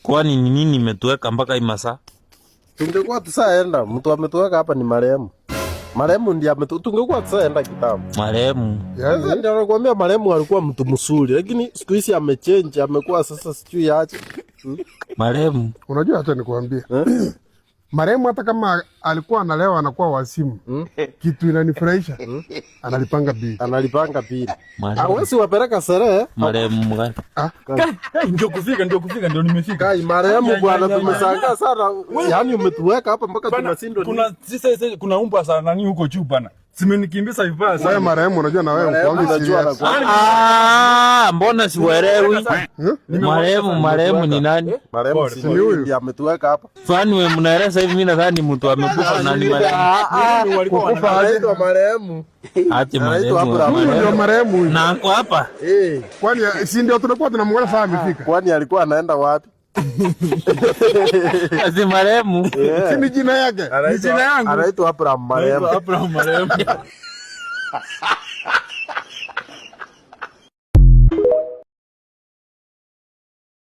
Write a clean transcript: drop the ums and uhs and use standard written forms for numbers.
Kwani ni nini imetuweka mpaka hii masaa? Tungekuwa tusaenda, mtu ametuweka hapa ni marehemu. Marehemu ndiye tungekuwa tusaenda kitambo. Marehemu. Sasa ndio nakwambia marehemu alikuwa mtu mzuri, lakini siku hizi amechange, amekuwa sasa sijui aje. Marehemu. Unajua, acha nikuambie. Marehemu hata kama alikuwa analewa anakuwa wazimu. Kitu inanifurahisha, analipanga bili. Analipanga bili. Marehemu. Hawezi wapeleka sherehe. Marehemu gani? Kai, ndio kufika, ndio kufika, ndio nimefika. Kai, marehemu bwana, tumeshangaa sana. Yaani umetuweka hapa mpaka Bana, tunashindwa. Kuna sasa kuna umbwa sana nani huko juu bana. Zimenikimbiza vibaya Wewe sana. marehemu, unajua na wewe Marehemu ukuangi unajua serious. Ah, mbona siuelewi? Marehemu ni nani? Marehemu si Ni huyu. ndiye ametuweka hapa. Fani wewe mnaeleza hivi, mimi nadhani mtu amekufa na ni marehemu. Walikuwa Kukufa aje? Anaitwa marehemu. Ati Anaitwa marehemu. Abraham. Huyu ndio marehemu huyu. Na ako hapa. Eh, Kwani si ndio tulikuwa tunamwona saa amefika? Kwani alikuwa anaenda wapi? Si marehemu. Si ni jina yake? Anaitwa Jina yangu. Anaitwa Abraham marehemu. Abraham marehemu.